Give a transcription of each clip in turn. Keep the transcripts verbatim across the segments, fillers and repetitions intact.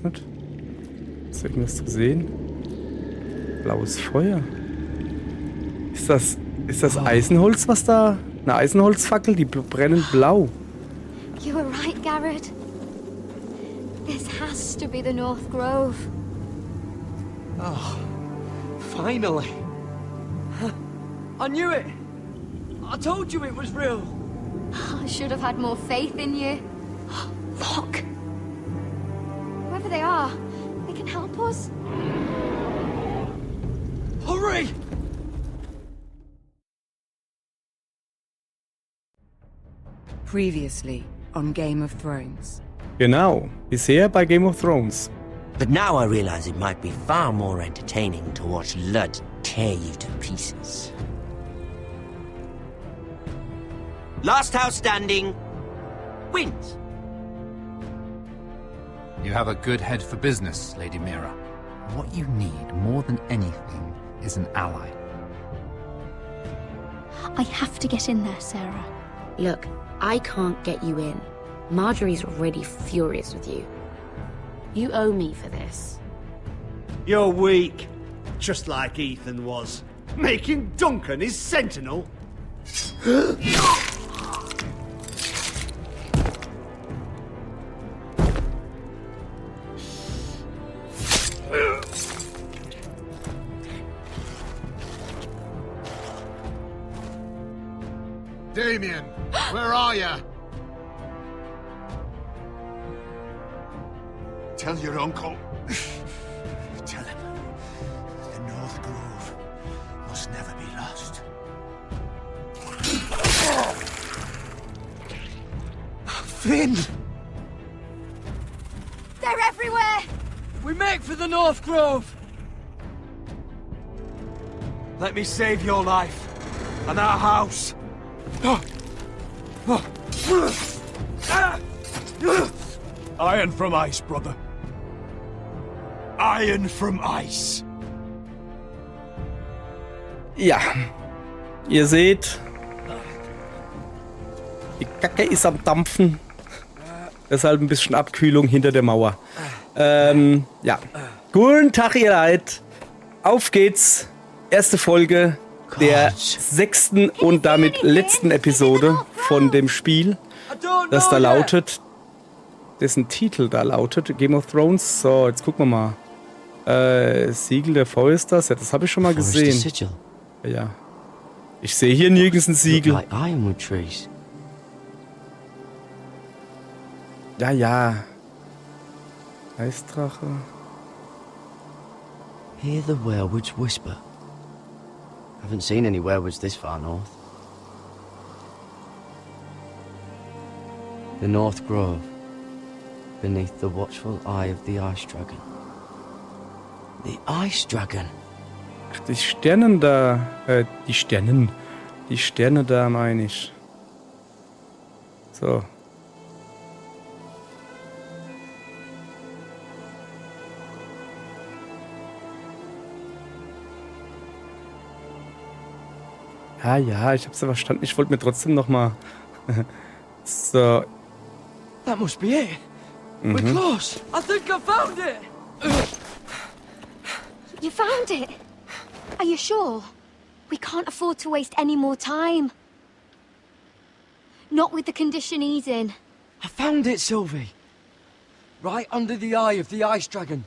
Gut. Is irgendwas zu sehen? Blaues Feuer. Is das, is das Eisenholz, was da? Eine Eisenholzfackel? Die bl- brennen blau. You were right, Garrett. This has to be the North Grove. Oh, finally. I knew it. I told you it was real. I should have had more faith in you. Look! Whoever they are, they can help us. Hurry! Previously on Game of Thrones. Genau, bisher bei Game of Thrones. But now I realize it might be far more entertaining to watch Lud tear you to pieces. Last house standing wins. You have a good head for business, Lady Mira. What you need more than anything is an ally. I have to get in there, Sarah. Look, I can't get you in. Margaery's already furious with you. You owe me for this. You're weak, just like Ethan was. Making Duncan his sentinel? Damien, where are you? Tell your uncle. Tell him the North Grove must never be lost. Finn! They're everywhere! We make for the North Grove. Let me save your life and our house. Iron from ice, brother. Iron from ice. Ja. Ihr seht, die Kacke is am Dampfen. Deshalb ein bisschen Abkühlung hinter der Mauer. Ähm, ja. Guten Tag, ihr Leit. Auf geht's. Erste Folge der sechsten und damit letzten Episode von dem Spiel, das da lautet, dessen Titel da lautet Game of Thrones. So, jetzt gucken wir mal. Äh, Siegel der Foresters, ja, das habe ich schon mal gesehen. Ja. Ich sehe hier nirgends ein Siegel. Like ironwood trees. Ja, ja. Eisdrache. Hear the weirwoods whisper. Haven't seen any weirwoods this far north. The North Grove, beneath the watchful eye of the Ice Dragon. The Ice Dragon? Ach, die Sternen da, äh, die Sternen. Die Sterne da, meine ich. So. Ja, ja, ich hab's ja verstanden. Ich wollte mir trotzdem noch mal so. That must be it. We're close. I think I found it. You found it? Are you sure? We can't afford to waste any more time. Not with the condition he's in. I found it, Sylvie. Right under the eye of the Ice Dragon.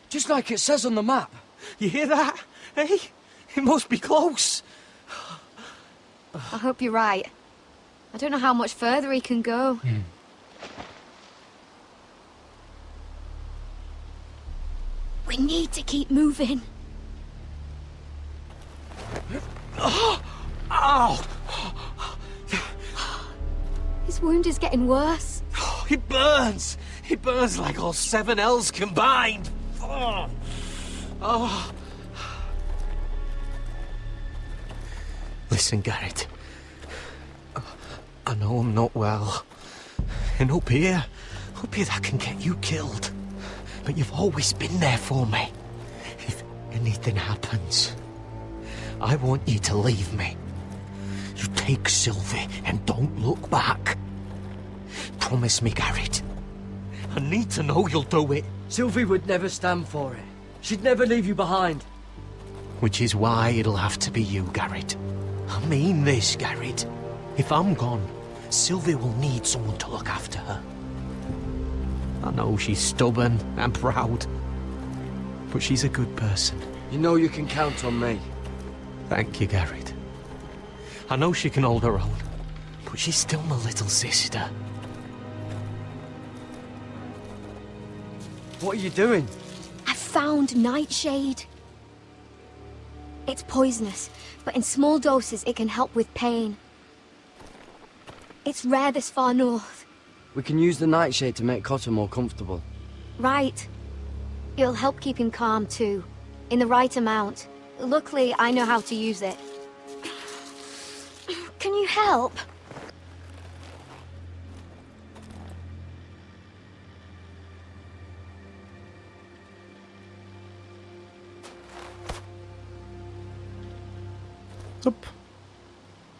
Just like it says on the map. You hear that? Eh? It must be close. I hope you're right. I don't know how much further he can go. We need to keep moving. Ow! His wound is getting worse. He burns! He burns like all seven hells combined! Oh. Oh. Listen, Garrett. I know I'm not well. And up here, up here I can get you killed. But you've always been there for me. If anything happens, I want you to leave me. You take Sylvie and don't look back. Promise me, Garrett. I need to know you'll do it. Sylvie would never stand for it. She'd never leave you behind. Which is why it'll have to be you, Gared. I mean this, Gared. If I'm gone, Sylvie will need someone to look after her. I know she's stubborn and proud, but she's a good person. You know you can count on me. Thank you, Gared. I know she can hold her own, but she's still my little sister. What are you doing? I found nightshade. It's poisonous, but in small doses it can help with pain. It's rare this far north. We can use the nightshade to make Cotter more comfortable. Right. It'll help keep him calm, too. In the right amount. Luckily, I know how to use it. Can you help? Zup.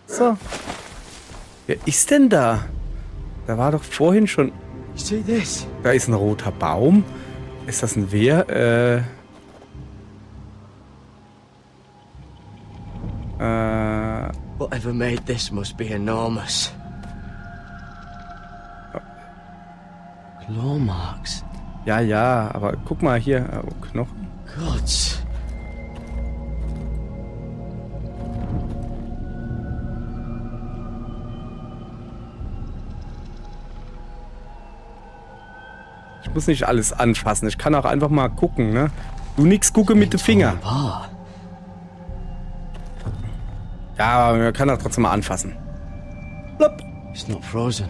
So. Wer is denn da? Da war doch vorhin schon. You see this? Da is en roter Baum. Is das en Wehr? Äh. Äh. Whatever made this must be enormous. Claw marks. Ja, ja, aber guck mal hier. Äh, oh, Knochen. Gott. Ich muss nicht alles anfassen. Ich kann auch einfach mal gucken, ne? Du nix gucke mit de Finger. Ja, aber man kann das trotzdem mal anfassen. Blop. It's not frozen.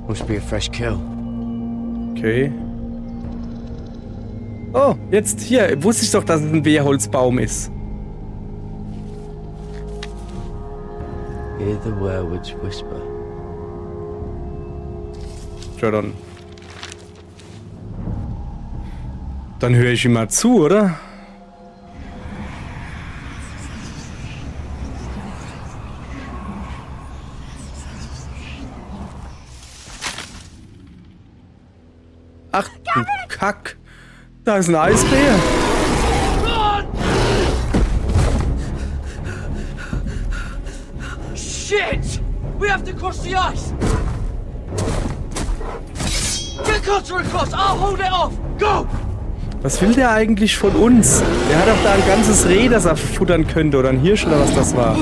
Must be a fresh kill. Okay. Oh, jetzt hier. Wusste ich doch, dass es en Wehrholzbaum is. Hear the weirwood's whisper. Tja, dann. Dann hör ich ihm mal zu, oder? Ach, du Kack. Da is en Eisbär. Shit! We have to cross the ice! Get Cotter across! I'll hold it off! Go! Was will der eigentlich von uns? Der hat doch da en ganzes Reh, das er futtern könnte, oder en Hirsch, oder was das war.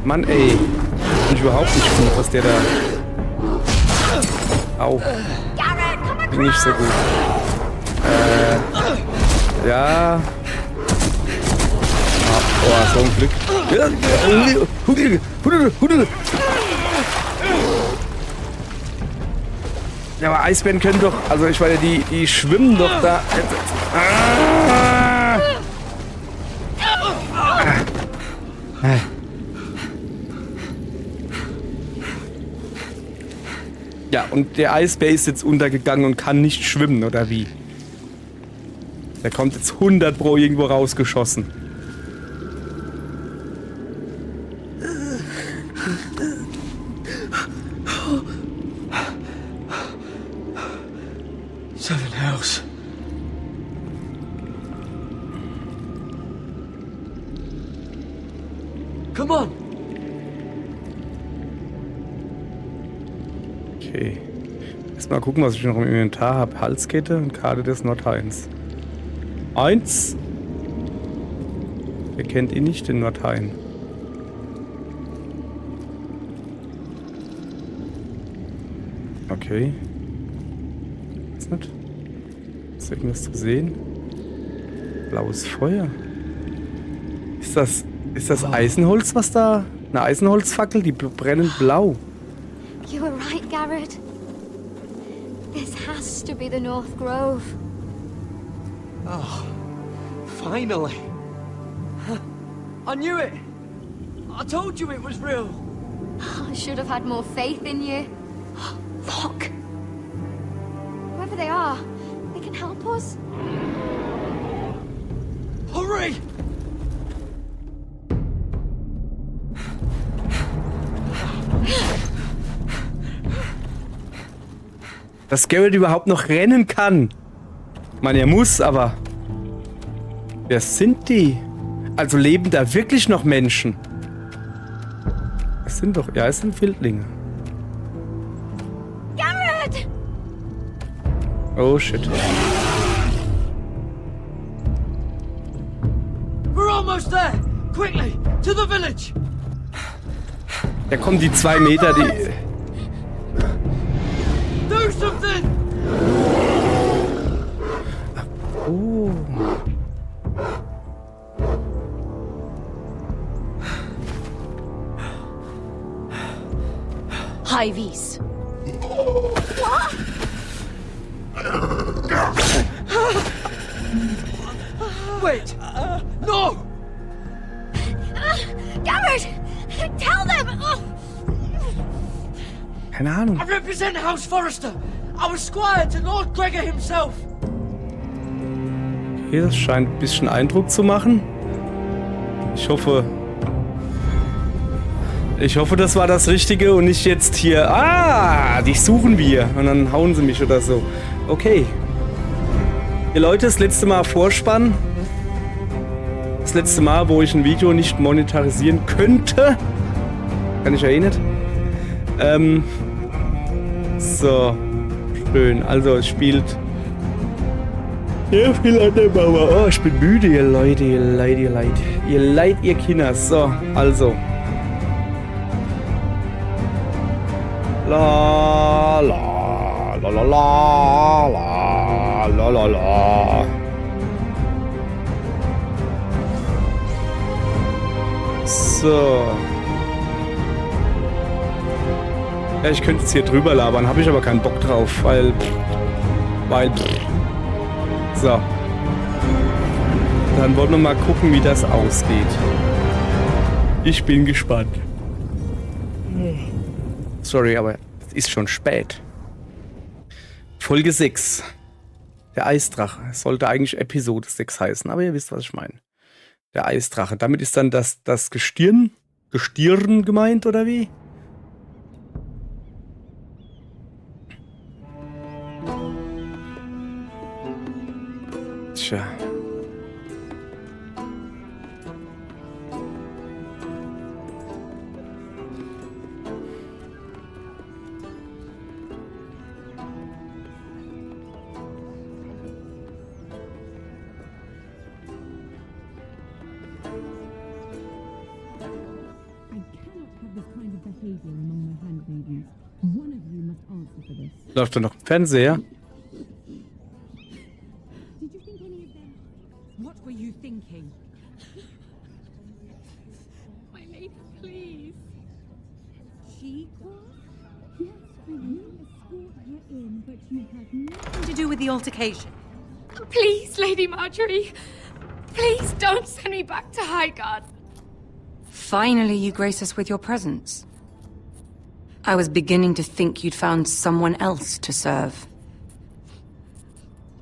Mann, ey. Find ich überhaupt nicht gut, was der da. Au. Gared, come across! Nicht so gut. Äh. Ja. Ah, oh, so en Glück. Ja, aber Eisbären können doch, also ich meine, die, die schwimmen doch da. Ah! Ja, und der Eisbär ist jetzt untergegangen und kann nicht schwimmen, oder wie? Der kommt jetzt hundert pro irgendwo rausgeschossen. Seven Hells. Come on! Okay. Erstmal gucken, was ich noch im Inventar hab. Halskette und Karte des Nordhains. Eins. Wer kennt ihn nicht, den Nordhain? Okay. Is net. Is irgendwas zu sehen? Blaues Feuer. Is das, is das Eisenholz, was da? Eine Eisenholzfackel? Die bl- brennen blau. You were right, Gared. This has to be the North Grove. Oh, finally. I knew it. I told you it was real. I should have had more faith in you. Look. Whoever they are, they can help us. Hurry! Dass Garrett überhaupt noch rennen kann. Ich meine, er muss, aber wer sind die? Also leben da wirklich noch Menschen? Es sind doch, ja, es sind Wildlinge. Garrett! Oh shit. We're almost there! Quickly, to the village! Da kommen die zwei Meter, die. Do something! Oh. High V's. Wait! No! Garrett! Tell them! Oh. Keine Ahnung. I represent House Forrester. I was squire to Lord Gregor himself. Okay, das scheint ein bisschen Eindruck zu machen. Ich hoffe. Ich hoffe, das war das Richtige und nicht jetzt hier. Ah, dich suchen wir. Und dann hauen sie mich oder so. Okay. Ihr Leute, das letzte Mal Vorspann. Das letzte Mal, wo ich ein Video nicht monetarisieren könnte. Kann ich ja eh nicht. Ähm. So. Schön. Also, es spielt. Ja, viel an der Mauer. Oh, ich bin müde, ihr Leute, ihr Leute, ihr Leute. Ihr Leute, ihr Kinder. So, also. La, la, la, la, la, la, la, la, la. So. Ja, ich könnte jetzt hier drüber labern, habe ich aber keinen Bock drauf, weil. Weil. So. Dann wollen wir mal gucken, wie das ausgeht. Ich bin gespannt. Sorry, aber es ist schon spät. Folge sechs. Der Eisdrache. Sollte eigentlich Episode sechs heißen, aber ihr wisst, was ich meine. Der Eisdrache. Damit ist dann das, das Gestirn, Gestirn gemeint, oder wie? Tja. I cannot have this kind of behavior among my handmaidens. One of you must answer for this. Läuft da noch ein Fernseher? Did you think any of them? What were you thinking? My lady, please. She called? Yes, you escort her in, but you had nothing To do with the altercation. Please, Lady Marjorie. Please don't send me back to Highgarden. Finally, you grace us with your presence. I was beginning to think you'd found someone else to serve.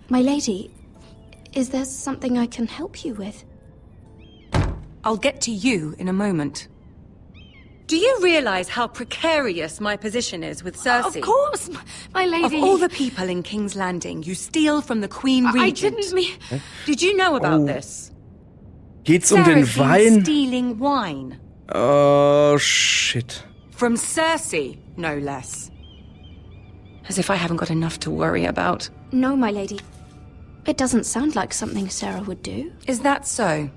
My lady, is there something I can help you with? I'll get to you in a moment. Do you realize how precarious my position is with Cersei? Of course, m- my lady. Of all the people in King's Landing, you steal from the Queen I Regent. Didn't mean. Did you know about Oh. This? Geht's um den Sarah's been Wein? Stealing wine. Oh, shit. From Cersei, no less. As if I haven't got enough to worry about. No, my lady. It doesn't sound like something Sarah would do. Is that so?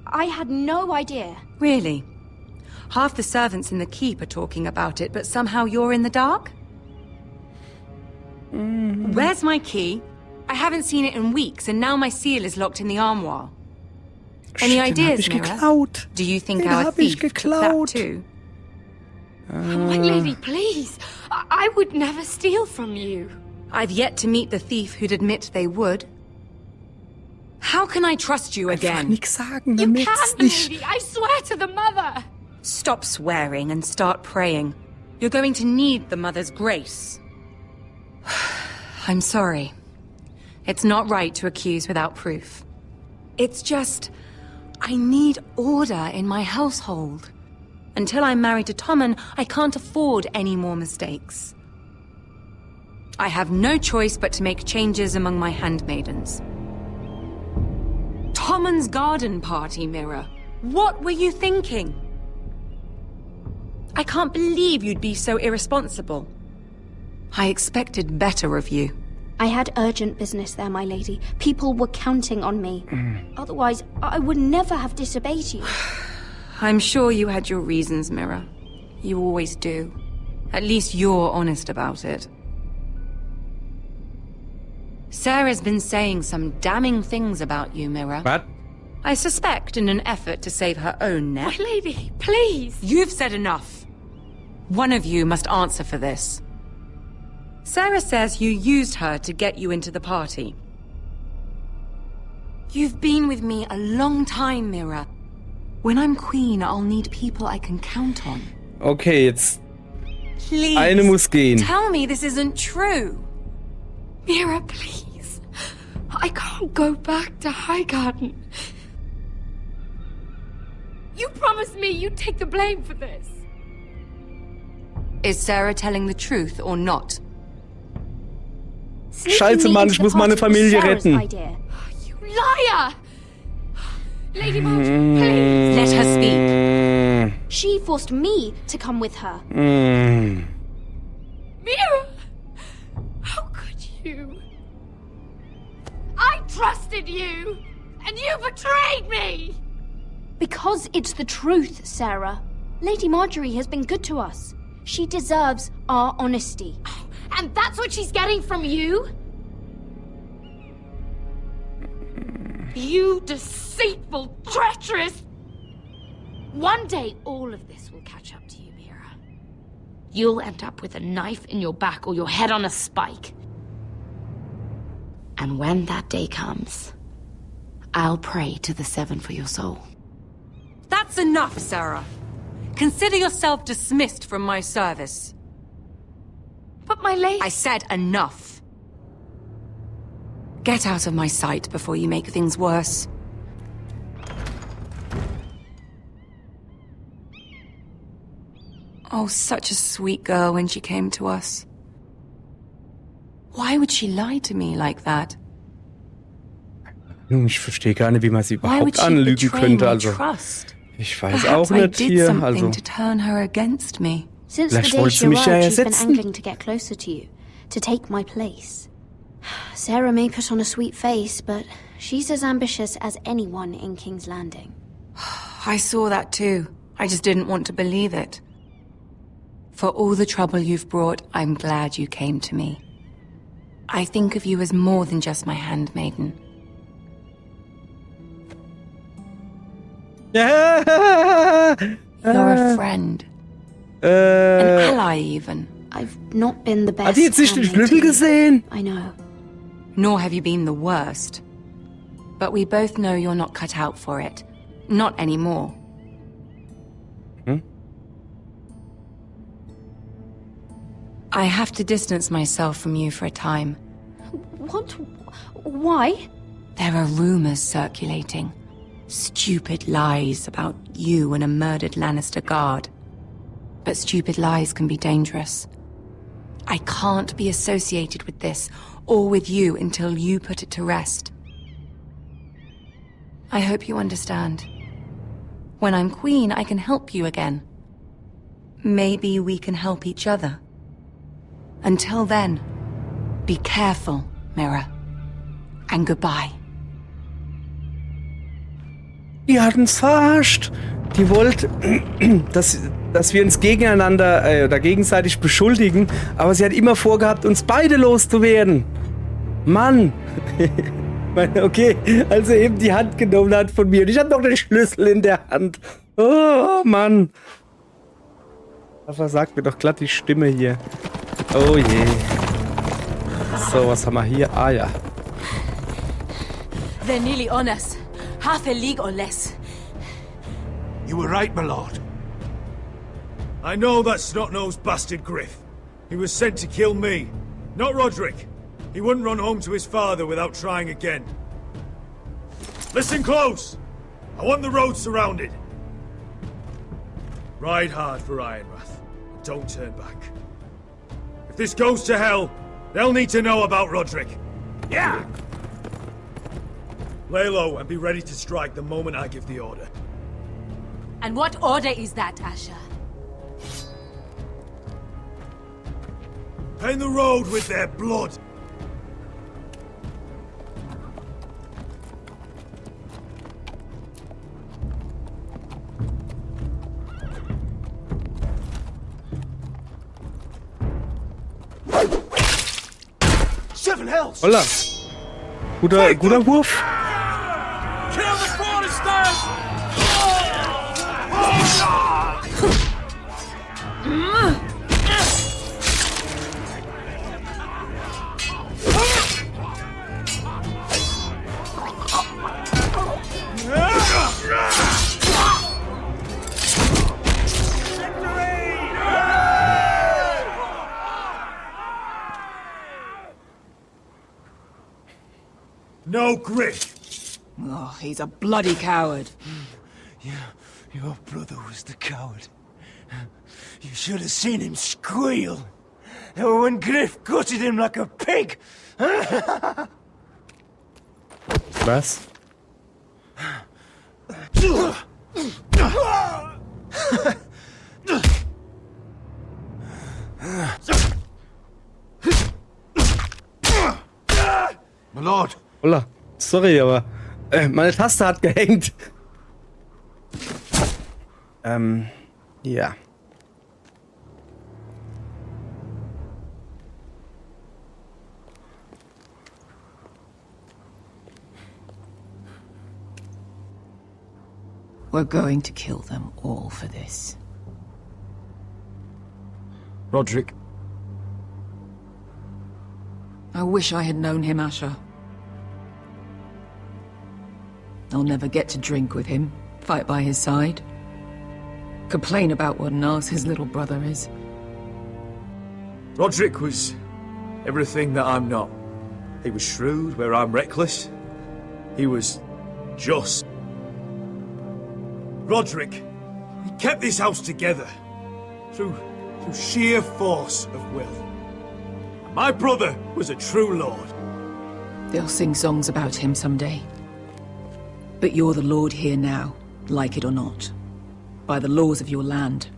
I had no idea. Really? Half the servants in the keep are talking about it, but somehow you're in the dark? Where's my key? I haven't seen it in weeks, and now my seal is locked in the armoire. Any Shit, den hab ideas, ich Mira? Geklaut. Do you think Den our hab ich thief took that geklaut. Too? My lady, please. I, I would never steal from you. I've yet to meet the thief who'd admit they would. How can I trust you Einfach again? Nix sagen, You dann merkt's can't, nicht. Lady. I swear to the mother. Stop swearing and start praying. You're going to need the mother's grace. I'm sorry. It's not right to accuse without proof. It's just, I need order in my household. Until I'm married to Tommen, I can't afford any more mistakes. I have no choice but to make changes among my handmaidens. Tommen's garden party, Mira. What were you thinking? I can't believe you'd be so irresponsible. I expected better of you. I had urgent business there, my lady. People were counting on me. Otherwise, I would never have disobeyed you. I'm sure you had your reasons, Mira. You always do. At least you're honest about it. Sarah's been saying some damning things about you, Mira. Was? I suspect in an effort to save her own neck. My lady, please. You've said enough. One of you must answer for this. Sarah says you used her to get you into the party. You've been with me a long time, Mira. When I'm queen, I'll need people I can count on. Okay, jetzt Please. Eine muss gehen. Tell me this isn't true. Mira, please. I can't go back to Highgarden. You promised me you'd take the blame for this. Is Sarah telling the truth or not? Scheiße, Mann, ich muss meine Familie retten. You liar! Lady Margaery, please. Let her speak. She forced me to come with her. Mm. Mira! How could you? I trusted you, and you betrayed me! Because it's the truth, Sarah. Lady Margaery has been good to us. She deserves our honesty. And that's what she's getting from you? You deceitful, treacherous! One day, all of this will catch up to you, Mira. You'll end up with a knife in your back or your head on a spike. And when that day comes, I'll pray to the Seven for your soul. That's enough, Sarah. Consider yourself dismissed from my service. But my lady... I said enough. Get out of my sight before you make things worse. Oh, such a sweet girl when she came to us. Why would she lie to me like that? Nun, ich verstehe gar nicht, wie man sie Why would überhaupt she anlügen betray könnte. my Also, trust? ich weiß Perhaps auch I nicht did hier. Something Also, to turn her against me. Since the Vielleicht day wollte she sie mich ja arrived, she's been ersetzen. angling to get closer to you, to take my place. Sarah may put on a sweet face, but she's as ambitious as anyone in King's Landing. I saw that too. I just didn't want to believe it. For all the trouble you've brought, I'm glad you came to me. I think of you as more than just my handmaiden. You're a äh, friend, an äh, ally even. I've not been the best. Hat die jetzt nicht den handmaid Schlüssel to you. Gesehen? I know. Nor have you been the worst. But we both know you're not cut out for it. Not anymore. Hmm? I have to distance myself from you for a time. What? Why? There are rumors circulating. Stupid lies about you and a murdered Lannister guard. But stupid lies can be dangerous. I can't be associated with this, or with you, until you put it to rest. I hope you understand. When I'm queen, I can help you again. Maybe we can help each other. Until then, be careful, Mira. And goodbye. Die hatten's verarscht. Die wollte, dass, dass wir uns gegeneinander äh, oder gegenseitig beschuldigen, aber sie hat immer vorgehabt, uns beide loszuwerden. Mann. Meine, okay, als er eben die Hand genommen hat von mir und ich hab noch den Schlüssel in der Hand. Oh, Mann. Da versagt mir doch glatt die Stimme hier. Oh je. So, was haben wir hier? Ah ja. They're nearly on us. Half a league or less. You were right, my lord. I know that snot-nosed bastard Griff. He was sent to kill me, not Rodrik. He wouldn't run home to his father without trying again. Listen close! I want the road surrounded. Ride hard for Ironrath, and don't turn back. If this goes to hell, They'll need to know about Rodrik. Yeah! Lay low and be ready to strike the moment I give the order. And what order is that, Asher? Paint the road with their blood! Seven hells! Holla. Guter, guter Wurf. Kill the Protestants! No grit! Oh, he's a bloody coward. Yeah, your brother was the coward. You should have seen him squeal when Griff gutted him like a pig. Was? My lord. Holla. Sorry, aber äh, meine Taste hat gehängt. Ähm, ja. We're going to kill them all for this. Rodrik. I wish I had known him, Asher. I'll never get to drink with him, fight by his side, complain about what an ass his little brother is. Rodrik was everything that I'm not. He was shrewd where I'm reckless. He was just. Rodrik, he kept this house together through, through sheer force of will. My brother was a true lord. They'll sing songs about him someday. But you're the lord here now, like it or not. By the laws of your land.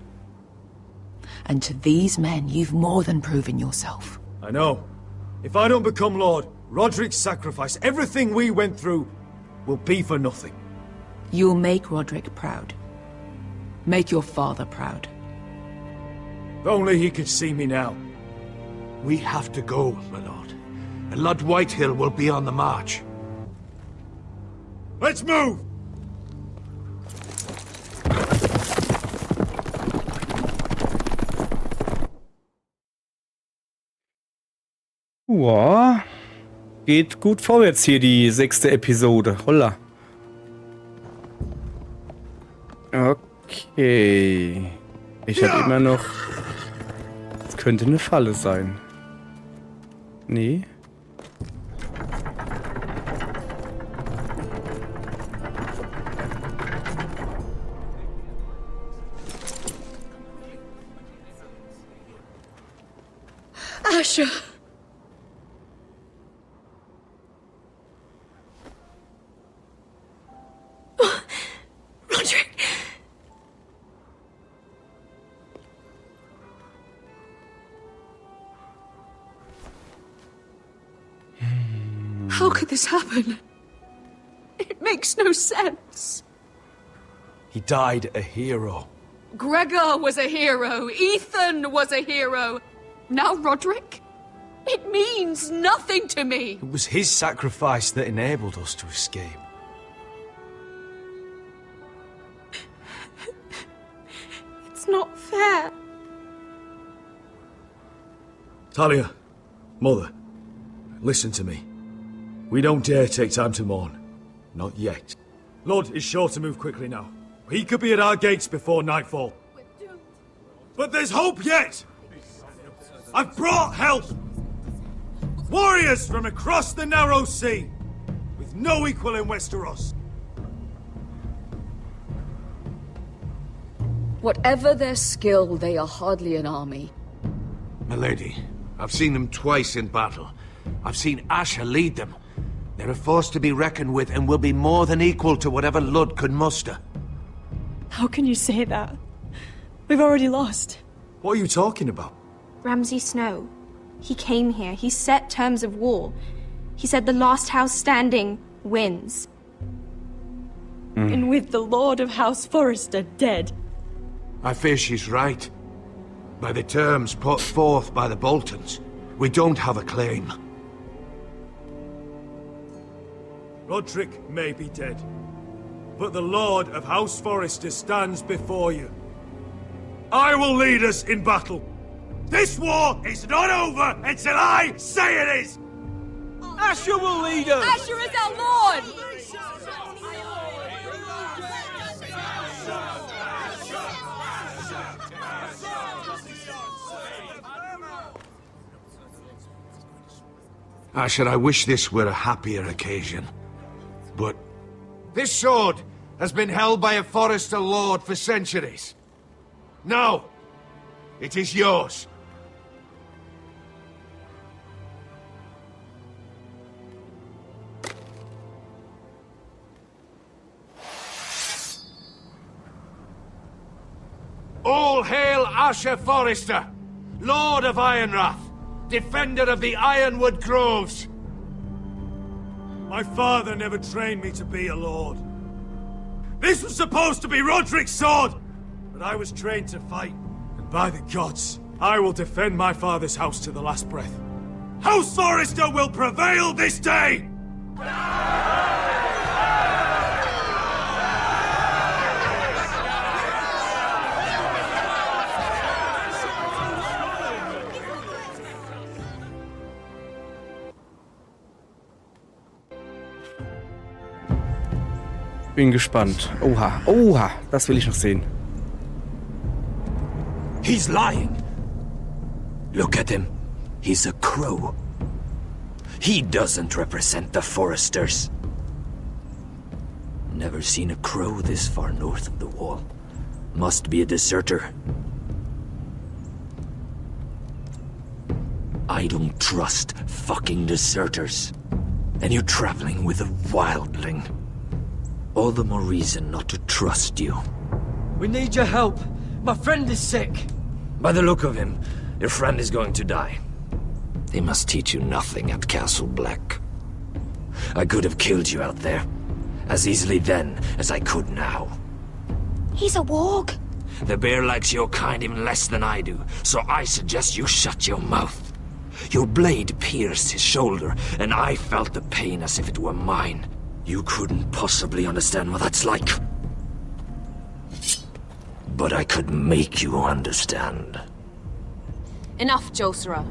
And to these men, you've more than proven yourself. I know. If I don't become lord, Rodrik's sacrifice, everything we went through, will be for nothing. You'll make Rodrik proud. Make your father proud. If only he could see me now. We have to go, my lord. And Lord Whitehill will be on the march. Let's move! Ja. Geht gut vorwärts hier, die sechste Episode. Holla. Okay. Ich hab immer noch. Es könnte eine Falle sein. Nee. Asher. Rodrik. How could this happen? It makes no sense. He died a hero. Gregor was a hero. Ethan was a hero. Now Rodrik? It means nothing to me. It was his sacrifice that enabled us to escape. It's not fair. Talia, mother, listen to me. We don't dare take time to mourn. Not yet. Lord is sure to move quickly now. He could be at our gates before nightfall. But there's hope yet! I've brought help! Warriors from across the narrow sea, with no equal in Westeros. Whatever their skill, they are hardly an army. Milady, I've seen them twice in battle. I've seen Asher lead them. They're a force to be reckoned with and will be more than equal to whatever Lud could muster. How can you say that? We've already lost. What are you talking about? Ramsay Snow. He came here. He set terms of war. He said the last house standing wins. And with the Lord of House Forrester dead. I fear she's right. By the terms put forth by the Boltons, we don't have a claim. Rodrik may be dead, but the Lord of House Forrester stands before you. I will lead us in battle. This war is not over until I say it is! Asher will lead us! Asher is our Lord! Asher, I wish this were a happier occasion, but... This sword has been held by a Forrester lord for centuries. Now, it is yours. All hail Asher Forrester, Lord of Ironrath, defender of the Ironwood Groves. My father never trained me to be a lord. This was supposed to be Rodrik's sword, but I was trained to fight, and by the gods, I will defend my father's house to the last breath. House Forrester will prevail this day! Bin gespannt. Oha, oha, das will ich noch sehen. He's lying. Look at him. He's a crow. He doesn't represent the Foresters. Never seen a crow this far north of the wall. Must be a deserter. I don't trust fucking deserters. And you're traveling with a wildling. All the more reason not to trust you. We need your help. My friend is sick. By the look of him, your friend is going to die. They must teach you nothing at Castle Black. I could have killed you out there, as easily then as I could now. He's a warg. The bear likes your kind even less than I do, so I suggest you shut your mouth. Your blade pierced his shoulder, and I felt the pain as if it were mine. You couldn't possibly understand what that's like. But I could make you understand. Enough, Josra.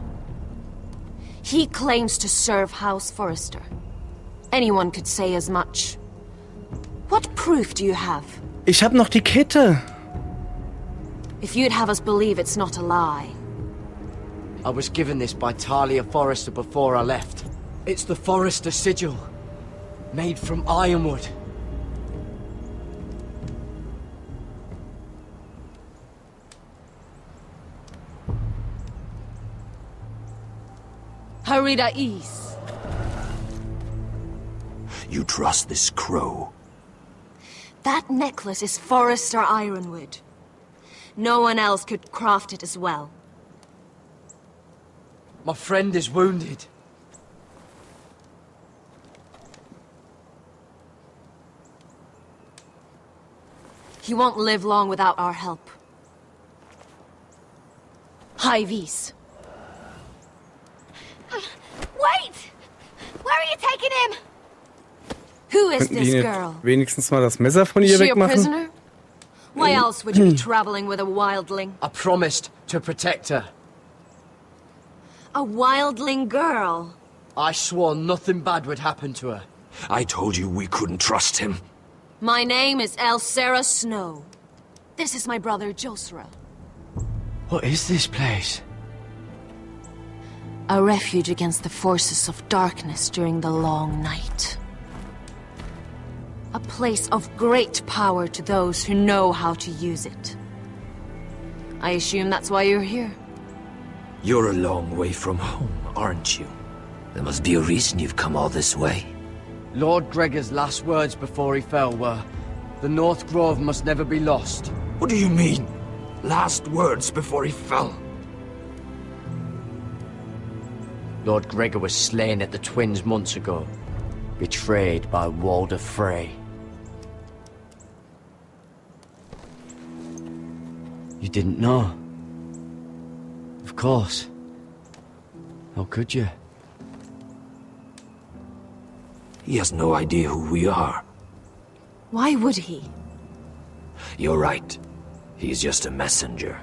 He claims to serve House Forrester. Anyone could say as much. What proof do you have? Ich hab noch die Kette. If you'd have us believe it's not a lie. I was given this by Talia Forrester before I left. It's the Forrester sigil, made from ironwood. Harida East. You trust this crow? That necklace is Forrester ironwood. No one else could craft it as well. My friend is wounded. He won't live long without our help. Hyvis. Wait! Where are you taking him? Who is Könnten die this nicht girl? Wenigstens mal das Messer von Is ihr she a wegmachen? Prisoner? Why else would you be traveling with a wildling? I promised to protect her. A wildling girl? I swore nothing bad would happen to her. I told you we couldn't trust him. My name is Elsera Snow. This is my brother Josra. What is this place? A refuge against the forces of darkness during the long night. A place of great power to those who know how to use it. I assume that's why you're here. You're a long way from home, aren't you? There must be a reason you've come all this way. Lord Gregor's last words before he fell were, "The North Grove must never be lost." What do you mean? Last words before he fell? Lord Gregor was slain at the Twins months ago, betrayed by Walder Frey. You didn't know? Of course. How could you? He has no idea who we are. Why would he? You're right. He's just a messenger.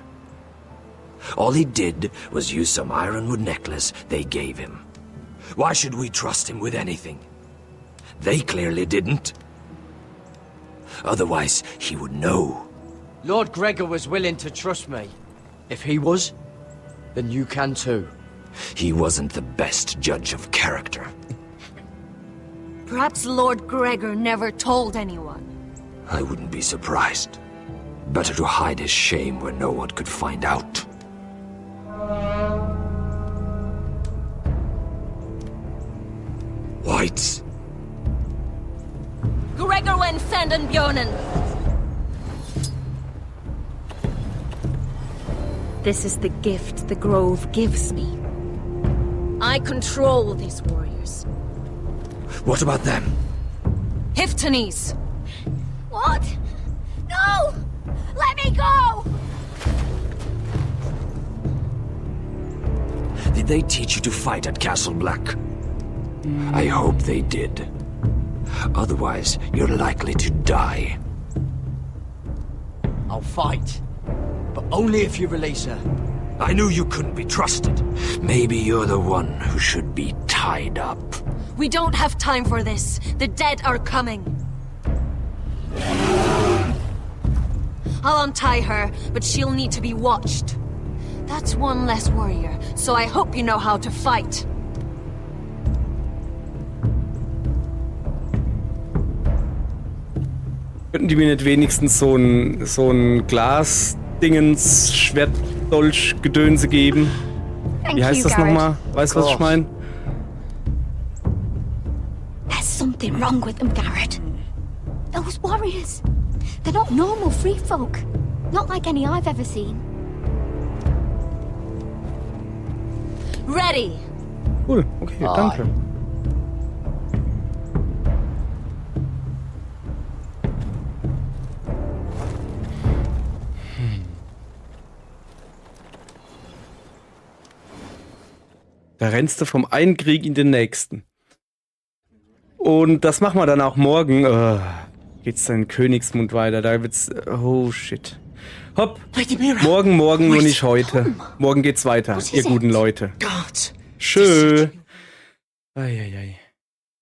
All he did was use some ironwood necklace they gave him. Why should we trust him with anything? They clearly didn't. Otherwise, he would know. Lord Gregor was willing to trust me. If he was, then you can too. He wasn't the best judge of character. Perhaps Lord Gregor never told anyone. I wouldn't be surprised. Better to hide his shame where no one could find out. Whites. Gregor wen senden Björnen. This is the gift the Grove gives me. I control these warriors. What about them? Hiftenes. What? No! Let me go! Did they teach you to fight at Castle Black? I hope they did. Otherwise, you're likely to die. I'll fight, but only if you release her. I knew you couldn't be trusted. Maybe you're the one who should be tied up. We don't have time for this. The dead are coming. I'll untie her, but she'll need to be watched. That's one less warrior, so I hope you know how to fight. Könnten die mir nicht wenigstens so ein, so ein Glas-Dingens, Schwert-Dolch-Gedönse geben? Wie heißt das nochmal? Weißt du, was ich meine? There's something wrong with them, Garrett. Those warriors. They're not normal free folk. Not like any I've ever seen. Ready. Cool, okay, danke. Da rennst du vom einen Krieg in den nächsten. Und das machen wir dann auch morgen. Äh, geht's dann in Königsmund weiter. Da wird's. Oh shit. Hopp. Morgen, morgen und nicht heute. Morgen geht's weiter, ihr guten Leute. Tschö. Eieiei.